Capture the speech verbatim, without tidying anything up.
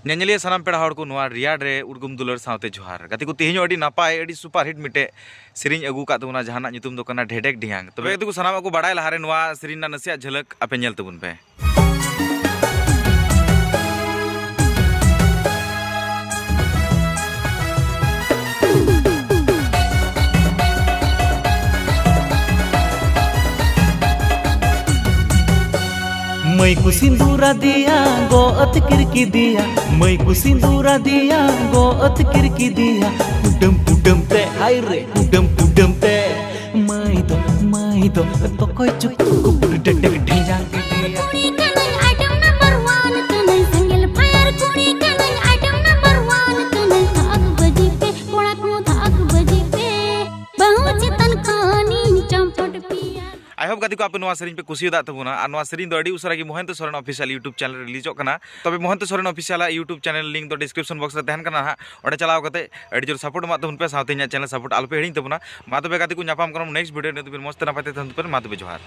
ᱧᱮᱧᱮᱞᱤᱭᱟᱹ ᱥᱟᱱᱟᱢ ᱯᱮᱲᱟ ᱦᱚᱲ ᱠᱚ, ᱱᱚᱣᱟ ᱨᱮᱭᱟᱲ ᱨᱮ ᱩᱰᱜᱩᱢ ᱫᱩᱞᱟᱹᱲ ᱥᱟᱶᱛᱮ ᱡᱚᱦᱟᱨ᱾ ᱜᱟᱛᱮ ᱠᱚ, ᱛᱮᱦᱮᱧ ᱦᱚᱸ ᱟᱹᱰᱤ ᱱᱟᱯᱟᱭ, ᱟᱹᱰᱤ ᱥᱩᱯᱟᱨ ᱦᱤᱴ ᱢᱤᱫᱴᱮᱡ ᱥᱮᱨᱮᱧ ᱟᱹᱜᱩ ᱟᱠᱟᱫ ᱛᱟᱵᱚᱱᱟ, ᱡᱟᱦᱟᱱᱟᱜ ᱧᱩᱛᱩᱢ ᱫᱚ ᱠᱟᱱᱟ ᱰᱷᱮᱰᱮᱠ ᱰᱷᱤᱭᱟᱝ᱾ ᱛᱚᱵᱮ ᱜᱟᱛᱮ ᱠᱚ, ᱥᱟᱱᱟᱢᱟᱜ ᱠᱚ ᱵᱟᱲᱟᱭ ᱞᱟᱦᱟᱨᱮ ᱱᱚᱣᱟ ᱥᱮᱨᱮᱧ ᱨᱮᱱᱟᱜ ᱱᱟᱥᱮᱭᱟᱜ ᱡᱷᱟᱞᱟᱠ ᱟᱯᱮ ᱧᱮᱞ ᱛᱟᱵᱚᱱ ᱯᱮ᱾ ᱢᱟᱹᱭ ᱠᱚ ᱥᱤᱸᱫᱩᱨ ᱟᱫᱮᱭᱟ, ᱜᱚ ᱟᱹᱛᱠᱤᱨ ᱠᱮᱫᱮᱭᱟ᱾ ᱢᱟᱹᱭ ᱠᱚ ᱥᱤᱸᱫᱩᱨ ᱟᱫᱮᱭᱟ, ᱜᱚ ᱟᱹᱛᱠᱤᱨ ᱠᱮᱫᱮᱭᱟ᱾ ᱠᱩᱰᱟᱹᱢ ᱠᱩᱰᱟᱹᱢ ᱛᱮ, ᱦᱟᱭ ᱨᱮ, ᱠᱩᱰᱟᱹᱢ ᱠᱩᱰᱟᱹᱢ ᱛᱮ᱾ ᱢᱟᱹᱭ ᱫᱚ, ᱢᱟᱹᱭ ᱫᱚ, ᱛᱚᱠᱚᱭ ᱪᱩᱠᱩ ᱠᱩᱠᱩ ᱰᱮᱰᱮᱠ ᱰᱷᱮᱸᱡᱟᱝ ᱠᱮᱫᱮᱭᱟ᱾ ᱠᱩᱲᱤ ᱠᱟᱹᱱᱟᱹᱧ, item number one ᱠᱟᱹᱱᱟᱹᱧ, ᱥᱮᱸᱜᱮᱞ fire ᱠᱩᱲᱤ ᱠᱟᱹᱱᱟᱹᱧ, item number one ᱠᱟᱹᱱᱟᱹᱧ᱾ ᱫᱷᱟᱠ ᱵᱟᱹᱡᱤ ᱯᱮ, ᱠᱚᱲᱟ ᱠᱚ ᱫᱷᱟᱠ ᱵᱟᱹᱡᱤ ᱯᱮ, ᱵᱟᱹᱦᱩ ᱪᱮᱛᱟᱱ ᱠᱷᱚᱱᱤᱧ ᱪᱚᱢᱯᱚᱴ ᱯᱮᱭᱟ᱾ I hope ᱜᱟᱛᱮ ᱠᱚ, ᱟᱯᱮ ᱱᱚᱣᱟ ᱥᱮᱨᱮᱧ ᱯᱮ ᱠᱩᱥᱤᱭᱟᱫᱟ ᱛᱟᱵᱚᱱᱟ᱾ ᱟᱨ ᱱᱚᱣᱟ ᱥᱮᱨᱮᱧ ᱫᱚ ᱟᱹᱰᱤ ᱩᱥᱟᱹᱨᱟ ᱜᱮ ᱢᱚᱦᱮᱱᱛᱚ ᱥᱚᱨᱮᱱ Official YouTube channel ᱨᱮ ᱨᱤᱞᱤᱡᱚᱜ ᱠᱟᱱᱟ᱾ ᱛᱚᱵᱮ ᱢᱚᱦᱮᱱᱛᱚ ᱥᱚᱨᱮᱱ Official ᱟᱜ YouTube channel link ᱫᱚ description box ᱨᱮ ᱛᱟᱦᱮᱱ ᱠᱟᱱᱟ ᱦᱟᱸᱜ, ᱚᱸᱰᱮ ᱪᱟᱞᱟᱣ ᱠᱟᱛᱮ ᱟᱹᱰᱤ ᱡᱳᱨ support ᱮᱢᱟᱜ ᱛᱟᱵᱚᱱ ᱯᱮ, ᱥᱟᱶᱛᱮ ᱤᱧᱟᱹᱜ channel support ᱟᱞᱚᱯᱮ ᱦᱤᱲᱤᱧ ᱛᱟᱵᱚᱱᱟ᱾ ᱢᱟ ᱛᱚᱵᱮ ᱜᱟᱛᱮ ᱠᱚ, ᱧᱟᱯᱟᱢ ᱠᱟᱱᱟ next video ᱨᱮ, ᱛᱚᱵᱮ ᱢᱚᱡᱽ ᱛᱮ ᱱᱟᱯᱟᱭ ᱛᱮ ᱛᱟᱦᱮᱱ ᱛᱟᱵᱚᱱ ᱯᱮ᱾ ᱢᱟ ᱛᱚᱵᱮ ᱡᱚᱦᱟᱨ᱾